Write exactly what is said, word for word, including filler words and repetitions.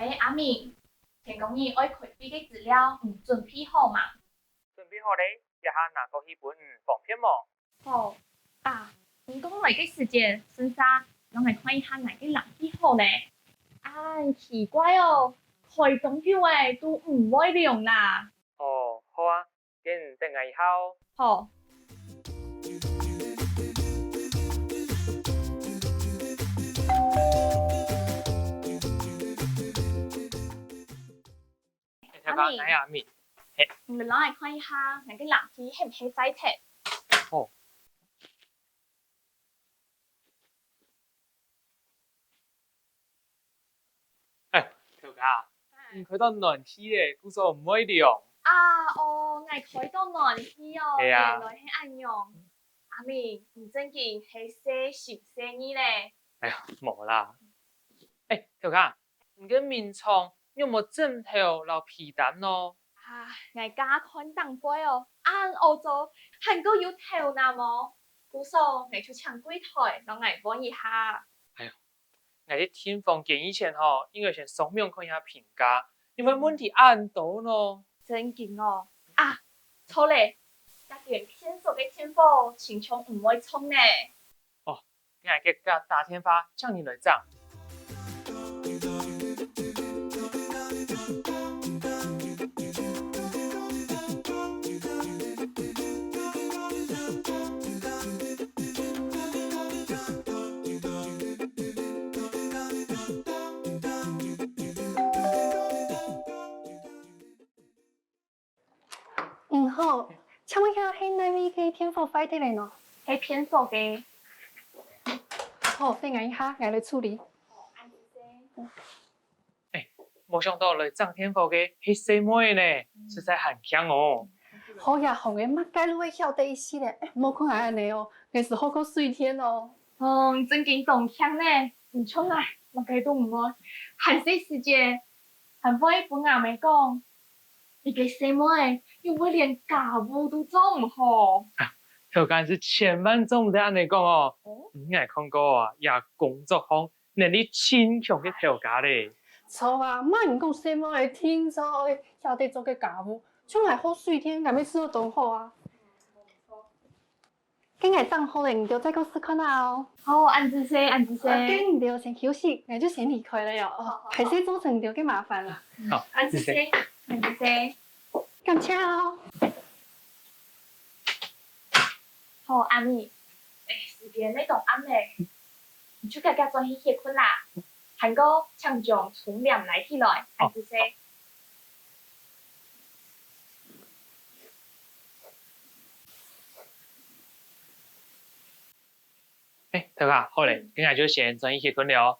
喂，阿明，天光日愛開會个資料，你準備好吂？準備好咧，這下拿過去分你，方便無？好，啊，你講來个時節，順續讓𠊎看一下𠊎个冷氣好咧。恁奇怪哦，開當久仔都毋會涼啦。哦，好啊， 緊等𠊎一下哦。好。哎，頭家，阿明。哎，阿明。嘿。你來看一下，𠊎个冷氣係毋係壞忒？哦。 哎，頭家，你開到暖氣咧，故所毋會涼。啊，哦，𠊎開到暖氣哦，係啊。原來係恁樣。阿明，你正經係細心細義咧。哎呀，無啦。哎，頭家，你个眠床有無枕頭摎被單呢？啊，𠊎加看頂背哦，恁好做，還過有頭那毛。故所，𠊎就請櫃台摎𠊎換一下。哎喲， 𠊎在訂房間以前吼，應該先上網看一下評價，因為問題恁多呢。正經哦。啊，著咧，該間便所个電火親像毋會著呢。哦，𠊎這下打電話請人來整。 你好，請問一下，係哪位个電火壞忒咧呢？係便所个。好，等𠊎一下，𠊎來處理。 哎，無想到來整電火个係細妹呢，實在還慶哦。好呀，好个，麼个路會曉得一息咧？哎，莫看𠊎恁呢哦，𠊎係學過水電哦。哦，正經當慶呢，毋像𠊎，麼个都毋會。還細時節，還會分阿姆講，一個細妹又會連家務都做毋好。頭家係千萬做毋得恁呢講哦。哦？你𠊎看過啊，這工作項 能力盡強个頭家咧。著啊，麼人講細妹仔定著愛曉得做个家務，像𠊎學水電，𠊎乜試著當好啊。該𠊎整好咧，你兜再過試看啊哦。好，恁仔細，恁仔細。該你兜先休息，𠊎就先離開了喲。哦，好，好，好。歹勢造成你兜个麻煩啦。好，恁仔細，恁仔細。感謝哦。 好，阿姆，哎，時間乜當暗咧，你就遽遽轉去歇睏啦。還過，請將窗簾拉起來，恁仔細。哎，頭家，好咧，該𠊎就先轉去歇睏了哦。